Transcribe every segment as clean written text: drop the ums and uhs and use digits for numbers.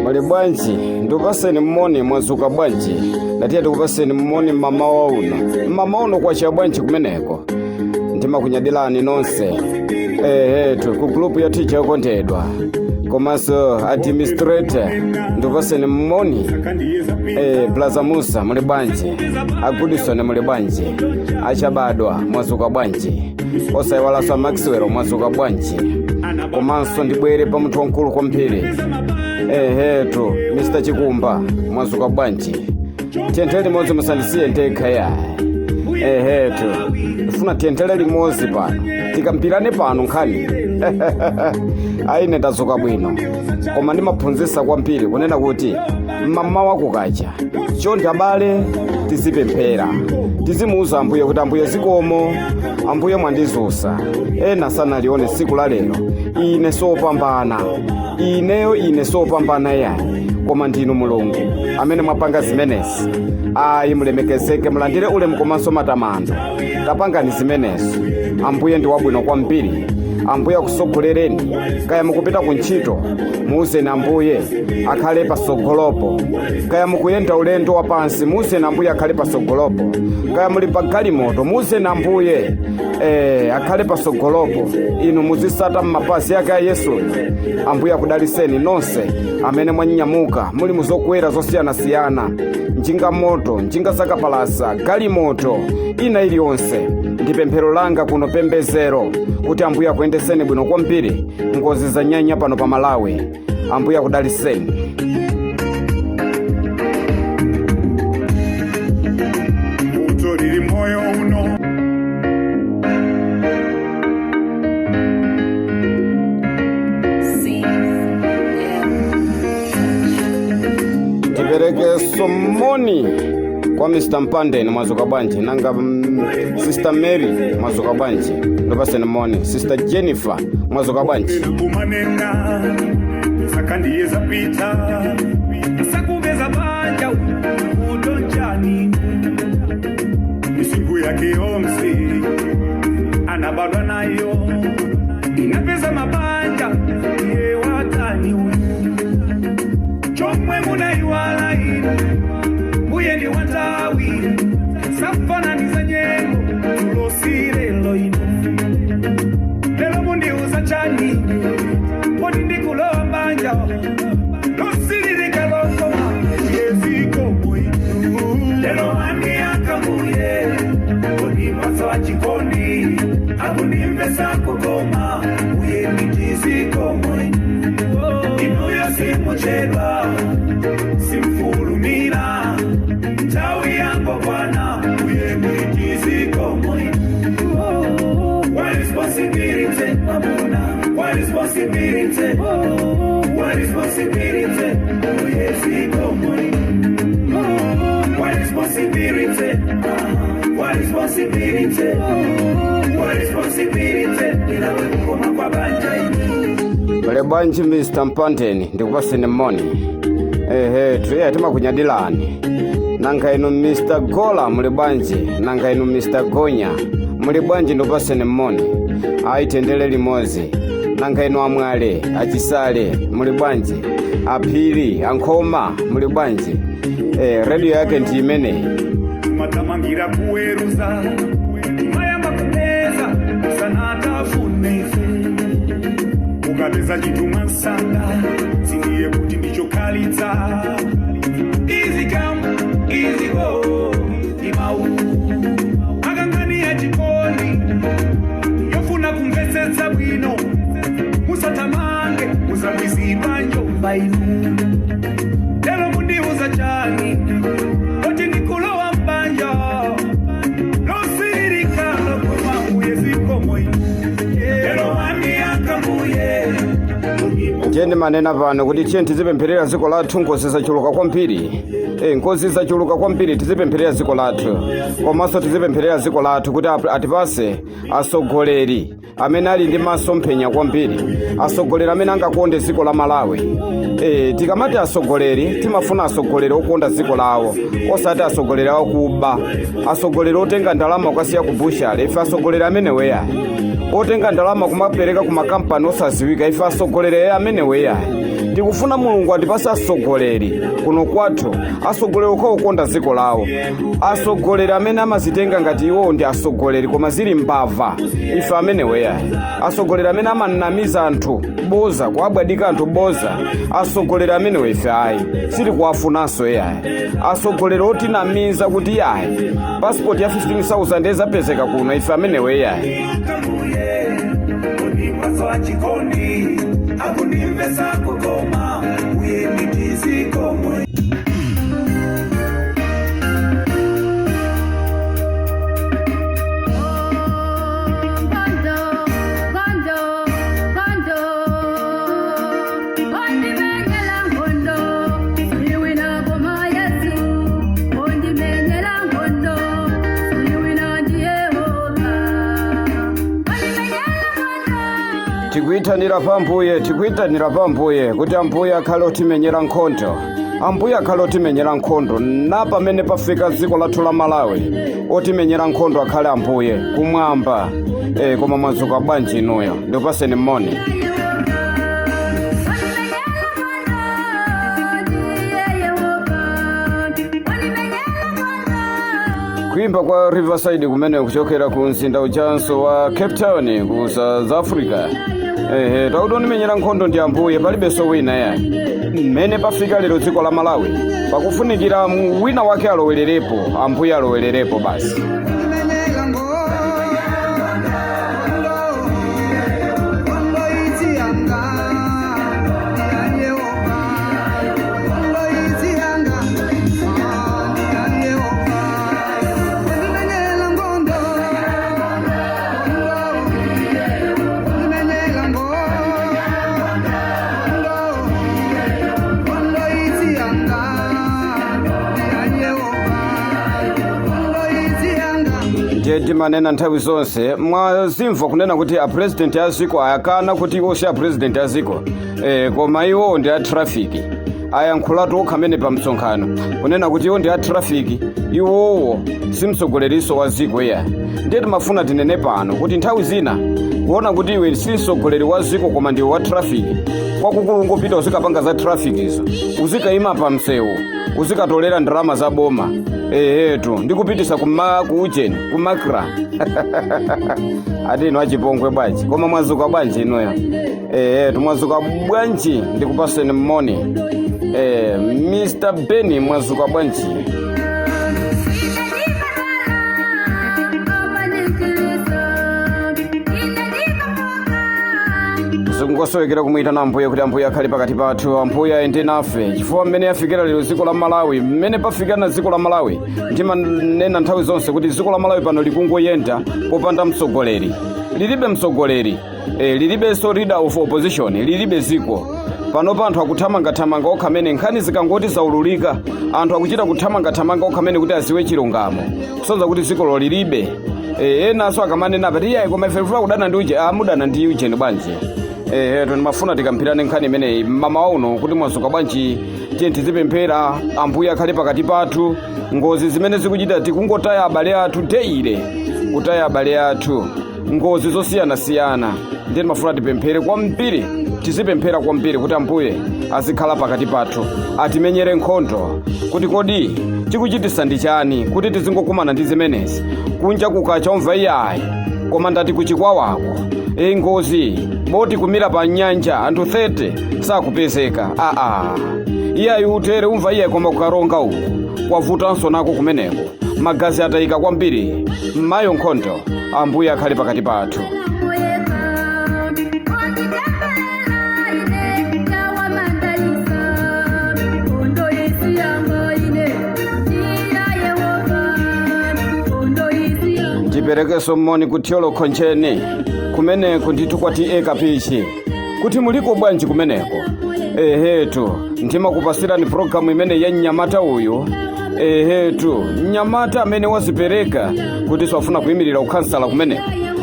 Muli bwanji? Ndikupaseni moni. Mwazuka bwanji? Ndatiye ndikupaseni moni mmamawa uno. Mmamawa uno kwacha bwanji kumeneko? Ndimakunyadilani nonse, ehetu, ku group ya ticha yokondedwa komanso administrator, ndikupaseni moni. Blaza Musa, muli bwanji? Agudison, muli bwanji? Achabadwa, mwazuka bwanji? Osayiwalanso Maxwell, mwazuka bwanji? Komanso ndibwere pa munthu wamkulu kwambiri, ehetu, Mr Chikumba, mwazuka bwanji? Tiyendere limodzi, musandisiye ndekha ya. Ehetu, ndifuna tiyendere limodzi pano, tikampirane pano nkhani. Aine ndazuka bwino, koma ndimaphunzitsa kwambiri kunena kuti mmamawa kukacha, chonde abale, tizipemphera, tizimuuza Ambuye kuti, "Ambuye, zikomo, Ambuye, mwandizusa. Ena sanalione tsiku la lero. Ine sopambana, ineyo ine sopambana yayi, koma ndinu Mulungu amene mwapanga zimenezi. Ayi, mulemekezeke, mulandire ulemu komanso matamando. Tapangani zimenezo. Ambuye ndi wabwino kwambiri. Ambuye akusogolereni. Kaya mukupita ku ntchito, muuzeni Ambuye akhale pasogolopo. Kaya mukuyenda ulendo wapansi, muuzeni Ambuye akhale pasogolopo. Kaya muli pa galimoto, muuzeni Ambuye akhale pasogolopo, inu muzisata m'mapazi ake a Yesuyo. Ambuye akudaliseni nonse amene mwanyamuka muli muzokwera zosiyanasiyana, njinga moto, njinga zakapalasa, galimoto ina iliyonse. Ndi pemphero langa kuno, pembezero, kuti Ambuye akuyendeseni bwino kwambiri. Ngozi zanyanya pano pa Malawi. Ambuye akudaliseni. Vuto lili moyo uno. C M. Tipereke moni kwa Mr Mpandeni, mwazuka bwanji? Nanga Sister Mary, mwazuka bwanji? Ndopaseni moni. Sister Jennifer, mwazuka bwanji? Kumanena sakandiye zapita. Sakuveza banja udonjani. Misinkhu yake yonse anabadwa nayo inapeza mabanja ye watani uyu chomwe munaiwala inu mbuye ndi watawi safananiza nyengo tulosirelo ino. Lero mundiuza chani poti ndikulowa banja losiririka lokoma yezikomo inu? Lero andiyakambuye kundipasa wachikondi, akundimvesa kukoma uye mitizikomo. Inuyo simuchedwa, simfulumira, nthawi yangokwana uye mitizikomo. What responsibility, mamuna? What responsibility? What responsibility? Uye zikomo. What responsibility? What responsibility? What responsibility? Ilawe kukoma kwa banja. Muli bwanji, Mr Mpandeni? Ndikupaseni moni. Ehe, tuye timakunyadilani. Nanga inu Mr Gola, muli bwanji? Nanga inu Mr Gonya, muli bwanji? Ndikupaseni moni. Ayi, tendere limodzi. Nanga inu amwale achisale, muli bwanji? Aphiri, ankhoma, muli bwanji? Radio yake ndi imeneyi. Matamangira kuweruza. Mayamba kupeza sanatafunife. Ukapeza chinthu mwansanga sindiye kuti ndichokhalitsa. Easy come, easy go, imau akangani ya chikondi yofuna kumvetsetsa bwino. Musatamange musabwisipa njomba inu. Lero mundiuza chani kuti ndikulowa mbanja losiririka lokoma uye zikomo inu? Lero wandiyaka mbuye. Ndiye ndimanena pano kuti tiye tizipempherera dziko lathu. Ngozi zachuluka kwambiri. Ngozi zachuluka kwambiri. Tizipempherera dziko lathu, komanso tizipempherera dziko lathu kuti atipase atsogoleri amene ali ndi masomphenya kwambiri, atsogoleri amene angakonde dziko la Malawi. Tikamati atsogoleri, timafuna atsogoleri okonda dziko lawo, osati atsogoleri akuba, atsogoleri otenga ndalama kukasiya ku butchery. Ife atsogoleri amene weya otenga ndalama kumapereka ku makampani osaziwika, ife atsogoleri amene weya. Tikufuna Mulungu atipase atsogoleri kuno kwathu, atsogoleri okhaokonda dziko lawo, atsogoleri amene amazitenga ngati iwowo ndi atsogoleri koma zili mbava. Ife ameneweya, atsogoleri amene amanamiza anthu boza, kuabwadika anthu boza, atsogoleri amenewo ife ayi, sitikuwafunanso iyayi. Atsogoleri otinamiza kuti iyayi, pasipoti ya 15,000 izapezeka kuno, ife amenewo iyayi. Mbuye kundipatsa chikondi, akundimvesa kukoma, uye nditizikomwe. Gondo, gondo, gondo, ondimenyela ngondo, siwina koma Yesu, ondimenyela ngondo, siwina ndi Yehova, ondimenyela ngondo. Tikuyitanira pa Ambuye, tikuyitanira pa Ambuye kuti Ambuye akhale otimenyera nkhondo, Ambuye akhale otimenyera nkhondo. Na pamene pafika dziko lathu la Malawi, otimenyera nkhondo akhale Ambuye kumwamba. Koma mwadzuka bwanji inuyo? Ndikupaseni moni. Kuimba kwa Riverside kumene kuchokera ku mzinda uchanso wa Cape Town ku South Africa. Ehe, takuti ondimenyera nkhondo ndi Ambuye, palibenso wina yayi. Mmene pafika lero dziko la Malawi, pakufunikira wina wake alowererepo, Ambuye alowererepo basi. Ndiye timanena nthawi zonse, mwazimva kunena kuti a president a ziko ayakana kuti iwo si a president a ziko, koma iwo ndi a traffic. Ayankhulatu okha amene pa msonkhano kunena kuti iwo ndi a traffic, iwowo si mtsogoleriso wa ziko iya. Ndiye timafuna tinene pano kuti nthawi zina kuona kuti iwe si mtsogoleri wa ziko koma ndiwe wa traffic, kwakukulu ungopita uzikapanga za traffic izo, uzikayima pa msewu, uzikatolera ndalama za boma, ehetu, ndikupitisa kuma kuujeni kumakra. Ati inu achipongwe bwanji? Koma mwazuka bwanji inuyo? Ehetu, mwazuka bwanji? Ndikupaseni moni. Mr Benny, mwazuka bwanji? Zikungosowekera kumuyitana Ambuye kuti Ambuye akhale pakati pathu, Ambuye ayende nafe, chifukwa mmene afikira lero dziko la Malawi, mmene pafikira dziko la Malawi, ndimanena nthawi zonse kuti dziko la Malawi pano likungoyenda popanda mtsogoleri, lilibe mtsogoleri, lilibenso leader of opposition, lilibe ziko panopa. Anthu akuthamangathamanga okha amene nkhani zikangoti zaululika, anthu akuchita kuthamangathamanga okha amene kuti aziwe chilungamo, kusonza kuti dzikolo lilibe. Enanso akamanena pati iyayi, koma ife tifuna kudana ndi uje, amudana ndi ujeni bwanji? Timafuna tikamphirane nkhani imeneyi mmawa uno kuti mwazuka bwanji? Tiye tizipemphera Ambuye akhale pakati pathu. Ngozi zimene zikuchita, tikungotaya abale athu daily, kutaya abale athu, ngozi zosiyanasiyana. Ndiye timafuna tipemphere kwambiri, tizipemphera kwambiri kuti Ambuye azikhala pakati pathu, atimenyere nkhondo, kuti kodi chikuchitisa ndi chani kuti tizingokumana ndi zimenezi? Kunja kukacha umva iyayi, koma ndati kuchikwawako ngozi, boti kumira pa nyanja, anthu 30 sakupezeka. Aa, iyayi, utere umva iyayi, koma kukaronga uku kwavutanso nako kumeneko, magazi atayika kwambiri. Mayo, nkhondo, Ambuye akhale pakati pathu. Ndiperekenso moni kuthyolo khoncheni kumeneko ndithu kwati ekapichi kuti muliko bwanji kumeneko? Ehetu, ndimakupasirani programu imene ya mnyamata uyu. Ehetu, mnyamata amene wazipereka kuti safuna kuyimirira ukhansala kumeneko.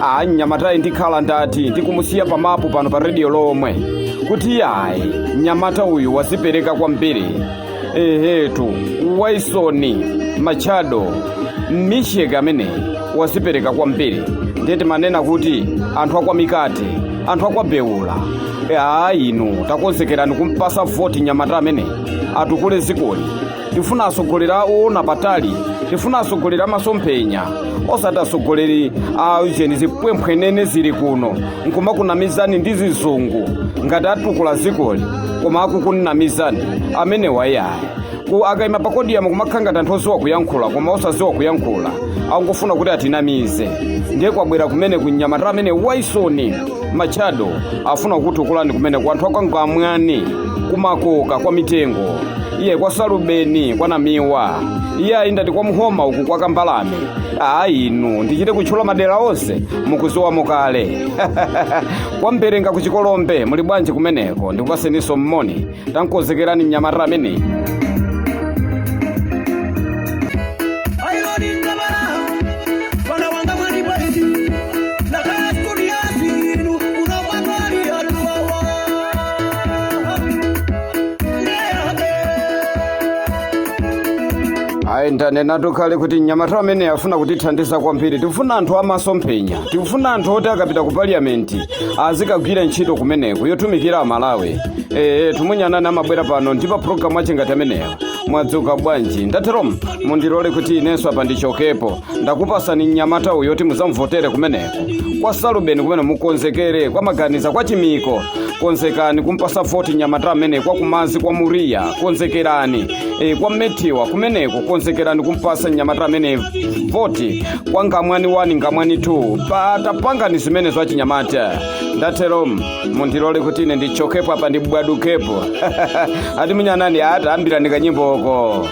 A mnyamatayi ndikhala ndati ndikumusiya pamapu pano pa rediyo lomwe kuti yayi, mnyamata uyu wazipereka kwambiri. Ehetu, Waisoni Machado Mishek ameneyi wazipereka kwambiri. Ndiye timanena kuti anthu akwamikate, anthu akwabeula, Ayi inu, takonzekerani kumpasa voti nyamata amene atukule zikoli. Tifuna atsogoleri oona patali, tifuna atsogoleri amasomphenya, osati atsogoleri a ujeni zipwempwenene zili kuno nkumakunamizani ndi zizungu ngati atukula zikoli, koma akukunamizani amene wayayi. Ku akayima pakodiyamu kumakhala ngati anthu oziwa kuyankhula, koma osaziwa kuyankhula, akungofuna kuti atinamize. Ndiye kwabwera kumene kunyamata amene Waisoni Machado afuna kukutukulani kumene ku anthu akangamwani, kumakoka kwa mitengo, iye kwa Salubeni, kwa Namiwa, iye ayindati kwa Muhoma uku kwa Kambalame. Ayi inu, ndichite kutchula madera onse mukuziwamo kale. Kwa Mberenga kuchikolombe muli bwanji kumeneko? Ndikupaseninso mmoni. Tankozekerani mnyamata ameneyi. Ayi, ndanenatu kale kuti mnyamata amene afuna kutithandiza kwambiri. Tikufuna anthu amasomphenya, tikufuna anthu oti akapita ku paliyamenti azikagwira ntchito kumeneko yotumikira Amalawi. Ee, tumunyanani amabwera pano ndi pa pulogalamu achingati ameneyo. Mwadzuka bwanji? Ndateromo mundilole kuti inenso apa ndichokepo. Ndakupasani mnyamata uyo kuti muzamvotere kumeneko kwa Salubeni kumene mukonzekere kwa Maganiza kwa Chimiko. Konzekani kumpasa voti nyamata amene kwa Kumazi kwa Muriya. Konzekerani kwa Metiwa kumeneko, konzekerani kumpasa nyamata amene voti kwa Ngamwani 1, Ngamwani 2. Patapangani zimenezo achinyamata. Ndatero mundilole kuti ine ndichokepo apa, ndibwadukepo. Ati munyanani ati ambirani kanyimboko.